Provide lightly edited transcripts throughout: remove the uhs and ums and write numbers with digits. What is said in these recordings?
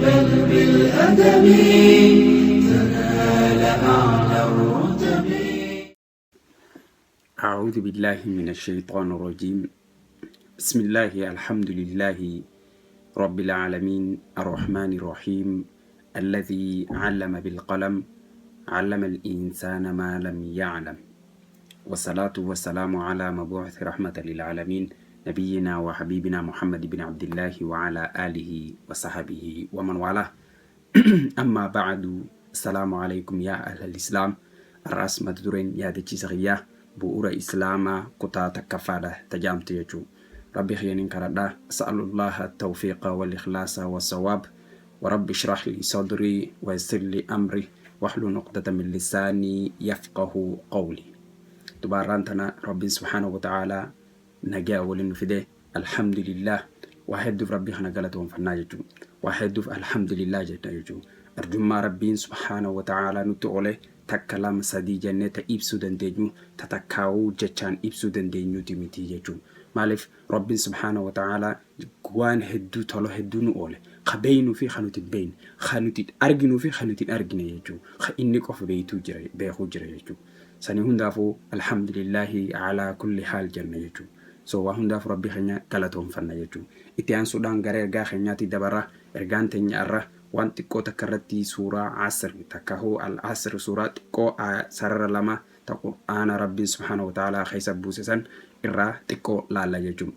بل بالأدب تنال أعلى الرتب. أعوذ بالله من الشيطان الرجيم. بسم الله، الحمد لله رب العالمين، الرحمن الرحيم، الذي علم بالقلم، علم الإنسان ما لم يعلم، والصلاة والسلام على مبعوث رحمة للعالمين، نبينا وحبيبنا محمد بن عبد الله وعلى آله وصحبه ومن والاه. أما بعد، السلام عليكم يا أهل الإسلام. Arraas mata dureen yaadachiisa kiyyaa bu'uura islaamaa kutaa takkaffaadha tajaamtu jechuu. Rabbi kiyyaniin kadhadha. أسأل الله التوفيق والإخلاص والصواب، ورب اشرح لي صدري ويسر لي أمري واحلل عقدة من لساني يفقه قولي. Dubaarraan tana Rabbiin سبحانه وتعالى nagaa waliin nu fide. الحمد لله. Waa hedduuf Rabbii kana galatoonfannaa jechuudha. Waa hedduuf الحمد لله jenna jechuudha. Arjummaa Rabbiin سبحانه وتعالى nutti oole takka, lama, sadii jennee ta ibsuu dandeenyu, ta takkaawuu jechaan ibsuu dandeenyuti miti jechuudha. Maaliif? Rabbiin سبحانه وتعالى waan hedduu, tola hedduu nu oole. Ka beeynuu fi ka nuti hin beeyne, ka nuti arginuu fi ka nuti hin argine jechuudha. Ka inni qofa beeytuu jira, beekuu jira jechuudha. Sanii hundaafuu الحمد لله على كل حال jenna jechuudha. So waa hundaafuu Rabbii keenya galatoonfanna jechuudha. Itti aansuudhaan gara ergaa keenyaatti dabarra. Ergaan teenya irra waan xiqqoo takka irratti, suuraa Asr, takka hoo Al-Asr, suuraa xiqqoo sarara 2 ta Qur'aana Rabbiin سبحانه وتعالى keessa buuse san irraa xiqqoo laalla jechuudha.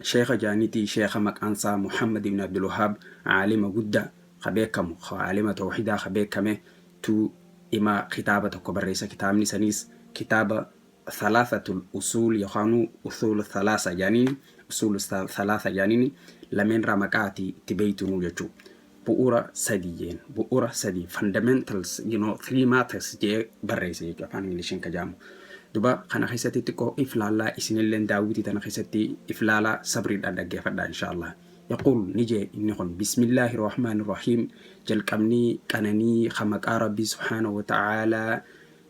Sheekha jaanitii, sheekha maqaan isaa Muhammad ibn Abdul Wahhaab, caalima guddaa ka beekamu, caalima tawxiidaa ka beekame tu ima kitaaba tokko barreessa. Kitaabni saniis kitaaba ثلاثة الأصول yookaan أصول ثلاثة jaaniin, أصول ثلاثة jaaniin, lameen irraa maqaati itti beeytunuu jechuudha. Bu'uura sadii jeen, bu'uura sadii, fundamentals, three matters jee barreesse jechuudha afaan Ingiliishiin ka jaamu. Duba kana keessatti xiqqoo iflaallaa, isinillee daawwitii tana keessatti iflaalaa, sabriidhaan dhaggeeffadhaa إن شاء الله. يقول, ni jee inni kun: بسم الله الرحمن الرحيم. Jalqabni qananii ka maqaa Rabbii سبحانه وتعالى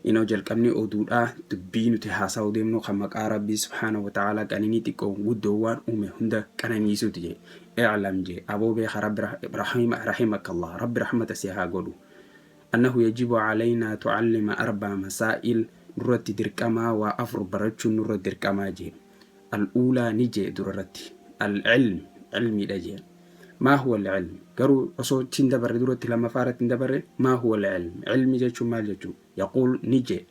inoo jalqabni oduudha dubbii nuti haasa'uu deemnu kan maqaa Rabbii سبحانه وتعالى qananii xiqqoo guddoo waan uume hunda qananiisuuti jee. اعلم jee, aboo beeka, Rabbi رحمك الله, Rabbi rahmata si haa godhu, أنه يجب علينا تعلم أربع مسائل, nurratti dirqamaa waa afur barachuun nurra dirqamaa jee. الأولى, ni jee, durarratti العلم, cilmiidha jee. ما هو العلم? Garuu osoo hin dabarre duratti, lammaffaa irratti hin dabarre, ما هو العلم? Cilmi jechuun maal jechuu? يقول, ni jee,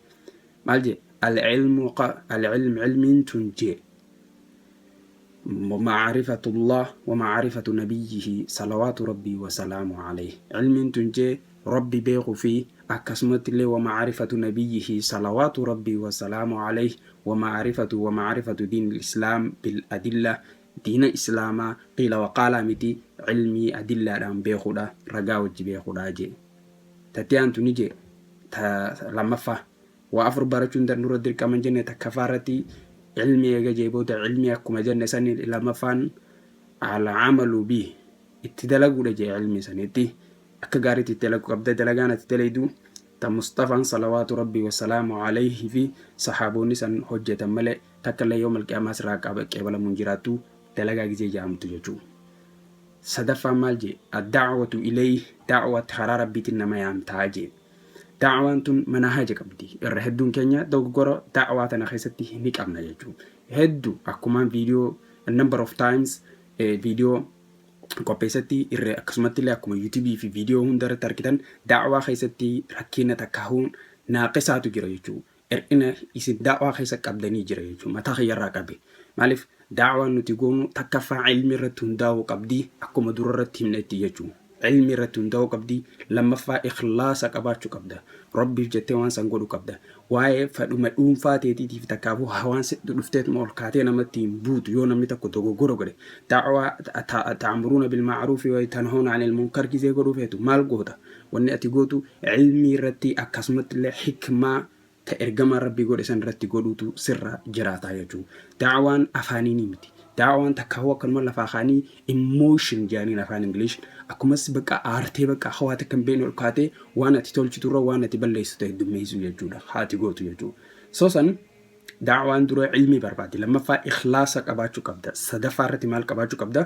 maal jee? العلم, العلم, cilmiin tun jee, معرفة الله ومعرفة نبيه صلوات ربي وسلامه عليه. Cilmiin tun jee, Rabbi beekuu fi akkasumatti illee ومعرفة نبيه صلوات ربي وسلامه عليه ومعرفة دين الإسلام بالأدلة, diina islaamaa قيل وقال miti, cilmii adillaadhaan beekuudha, ragaa wajji beekuudha jee. Tatti aantu ni jee, ta lammaffaa, waa afur barachuun nurra dirqama jenne. Takkaffaa irratti cilmii eega jee booda, cilmii akkuma jenne sani, lammaffaan العمل به, itti dalaguudha jee. Cilmii sanitti akka gaariitti itti dalaguu qabda. Dalagaan ati dalaydu ta Mustafaan صلوات ربي وسلامه عليه fi saxaaboonni san hojjetan malee takka illee يوم القيامة sirraa qeebalamuun jiraattu dalagaa gizee jedhamtu jechuudha. Sadaffaan maal jee? الدعوة إليه, da'wat karaa Rabbiitiin nama yaamtaa jee. Da'waan tun manahaja qabdi. Irra hedduun keenya dogoggora da'waa tana keessatti ni qabna jechuudha. Hedduu akkumaan viidiyoo a number of times viidiyoo qopheessatti irra, akkasumatti illee akkuma YouTubeii fi viidiyoo hunda irratti argitan, da'waa keessatti rakkina takkahuun naaqisaatu jira jechuudha. Hir'ina isin da'waa keessa qabdanii jira jechuudha. Mataa kiyyarraa qabe. Maaliif? Da'waan nuti goonu takkaffaa ilmi irratti hundaa'uu qabdi, akkuma dura irratti himnetti jechuudha. Ilmi irratti hundaa'uu qabdi. Lammaffaa ikhlaasa qabaachuu qabda. Rabbiif jettee waan san godhuu qabda. Waa'ee fedhuma dhuunfaa teetiitiif takkaafuu waan sitti dhufteetuma ol kaatee namatti hin buutu yoo namni tokko dogoggora godhe. Da'waa تأمرون بالمعروف وتنهون عن المنكر gizee godhuu feetu maal goota? Wanni ati gootu ilmii irratti, akkasumatti illee hikmaa ta ergamaan Rabbii godhe san irratti godhuutu sirra jiraata jechuudha. Da'waan afaanii miti. Da'waan takkaawuu akkanuma lafaa kaanii emotion jedhaniin afaan English, akkumas bakka aartee bakka hawaa takka hin beekne ol kaatee waan ati tolchiturra waan ati balleessitu heddummeessuu jechuudha. Haati gootu jechuudha. So san da'waan dura ilmii barbaaddi. Lammaffaa ikhlaasa qabaachuu qabda. Sadaffaa irratti maal qabaachuu qabda?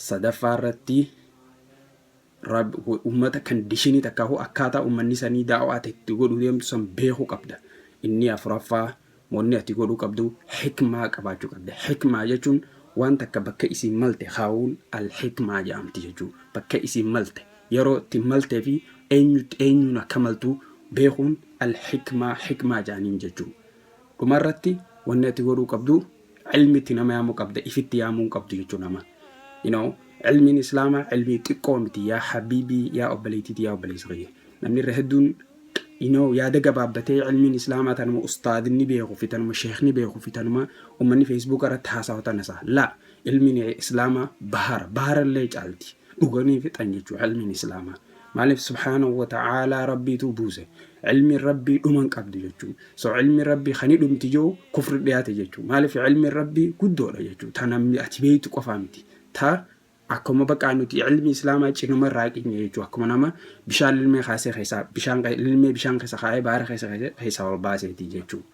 Sadaffaa irratti Ummata conditionii takkaahuu akkaataa ummanni sanii daawaa itti godhuu deemtu san beekuu qabda. Inni afuraffaa, wanni ati godhuu qabdu hikmaa qabaachuu qabda. Hikmaa jechuun waan takka bakka isiin malte kaa'uun al-hikmaa jedhamti jechuudha. Bakka isiin malte, yeroo itti maltee fi eenyutti eenyuun akka maltu beekuun al-hikmaa hikmaa jedhaniin jechuudha. Dhumarratti wanni ati godhuu qabdu ilmitti nama yaamuu qabda, ifitti yaamuu hin qabdu jechuudha nama. Ilmiin Islaamaa ilmii xiqqoo miti, yaa habiibii, yaa obboleettiiti, yaa obboleessa kiyya. Namni irra hedduun yaada gabaabbatee ilmiin Islaamaa tanuma ustaadni beekuu fi tanuma sheekni beekuu fi tanuma uummanni Facebook irratti haasa'u tana isaa. La, ilmiin Islaamaa bahara, baharallee caalti. Dhuganii fixan jechuudha ilmiin Islaamaa. Maaliif? Subhaanahu wa ta'aalaa Rabbiitu buuse. Ilmiin Rabbii dhuma hin qabdu jechuudha. So ilmiin Rabbii kan dhumti jiru kufri dhiyaate jechuudha. Maaliif? Ilmiin Rabbii guddoodha jechuudha. Ta namni ati beektu qofaa miti. Ta akkuma baqaa nuti ilmi Islaamaa cinuma irraa qinye jechuudha. Akkuma nama bishaan ilmee kaasee keessaa bishaan ilmee bishaan keessa kaa'ee baara keessa keessaa ol baaseeti jechuudha.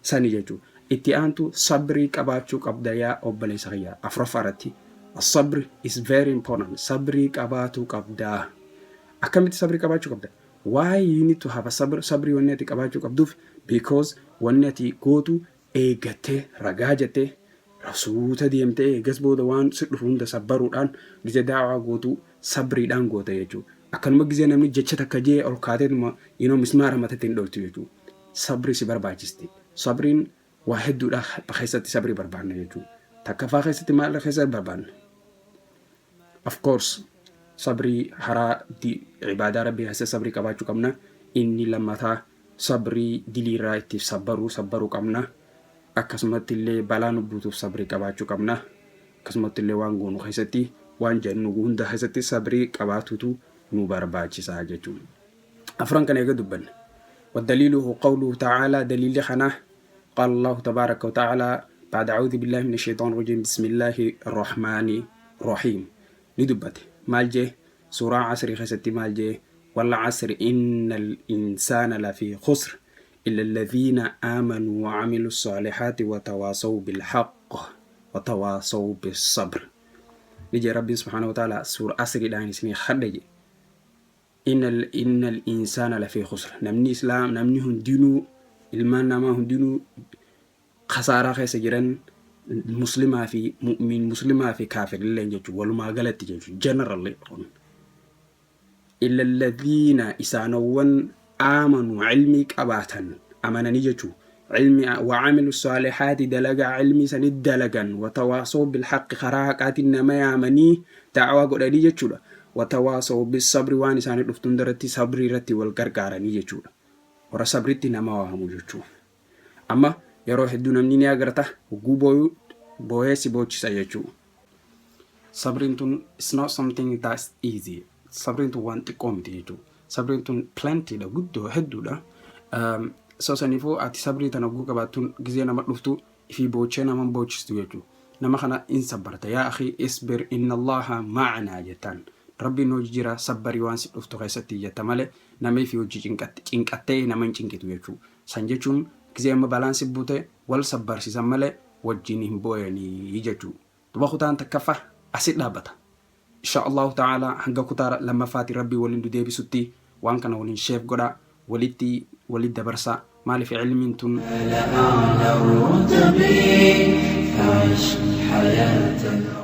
Sani jechuudha. Itti aantu sabrii qabaachuu qabda, yaa obboleessa kiyya, afuraffaa irratti. Sabri is very important. Sabrii qabaatuu qabda. Akkamitti sabrii qabaachuu qabda? Why you need to have a sabr? Sabrii wanni ati qabaachuu qabduuf, because wanni ati gootu eeggattee, ragaa jettee, rasuuta deemtee, eegas booda waan si dhufu hunda sabbaruudhaan gizee daawaa gootu sabriidhaan goota jechuudha. Akkanuma gizee namni jecha takka jee ol kaateetuma mismaara matatti hin dhooftu jechuudha. Sabri si barbaachisti. Sabriin waa hedduudha keessatti sabrii barbaanna jechuudha. Takkaffaa keessatti maal keessatti barbaanna? Of course, sabrii haraa ibaadaa Rabbii keessatti sabrii qabaachuu qabna. Inni lammataa sabrii diliirraa ittiif sabbaruu qabna. Akkasumatti illee balaa nu buutuuf sabrii qabaachuu qabna. Akkasumatti illee waan goonu keessatti, waan jennu hunda keessatti sabrii qabaatutu nu barbaachisaa jechuudha. Afran kana eega dubbanne. ودليله قوله تعالى، دليل خنا قال الله تبارك وتعالى بعد أعوذ بالله من الشيطان الرجيم، بسم الله الرحمن الرحيم. ندبته maal jee? Suuraa Casrii keessatti maal jee? والعصر إن الإنسان لفي خسر إلا الذين آمنوا وعملوا الصالحات وتواصوا بالحق وتواصوا بالصبر. نجي ربي سبحانه وتعالى سورة عصر دان اسمي خدج إن الإنسان لفي خسر. Namni Islaam, namni hundinuu, ilmaan namaa hundinuu khasaaraa keessa jiran, muslimaa fi mu'min, muslimaa fi kaafirillee jechuun, walumaa galatti jechuun, generally kun. إلا الذين isaanowwan آمنوا cilmii qabaatan, amananii jechuu, cilmi, وعملوا الصالحات dalagaa cilmii sanit dalagan, وتواصوا بالحق karaa haqaatiin nama yaamanii da'awaa godhanii jechuudha, وتواصوا بالصبر waan isaanii dhuftu hundarratti sabrii irratti wal gargaaranii jechuudha. Warra sabritti nama waamu jechuu. Amma yeroo hedduu namni ni agarta, hogguu booyuu booyee si boochisa jechuu. Sabriin tun is not something that's easy. Sabriin tun waan xiqqoo miti jechuu. Sabriin tun plenty dha, guddoo hedduudha. So saniifuu ati sabrii tana hogguu qabaattuun gizee nama dhuftu ifii boochee nama boochistu jechuu. Nama kana in sabbarta. يا أخي اصبر إن الله معنا jettaan. Rabbiin hojii jira, sabbarii waan si dhuftu keessatti jetta malee nama ifii hojii cinqattee nama hin cinqitu jechuu. San jechuun gizee amma balaan si buute wal sabbarsiisan malee wajjin hin booyanii jechuu. Duba kutaan takkaffaa asit dhaabbata. Insha Allahu ta'ala hanga kutaa lammaffaatti Rabbii waliin nu deebisutti waan kana waliin share godhaa, walitti walitti dabarsaa. Maaliif? Ilmiin tun أعلى الرتب فعش حياة.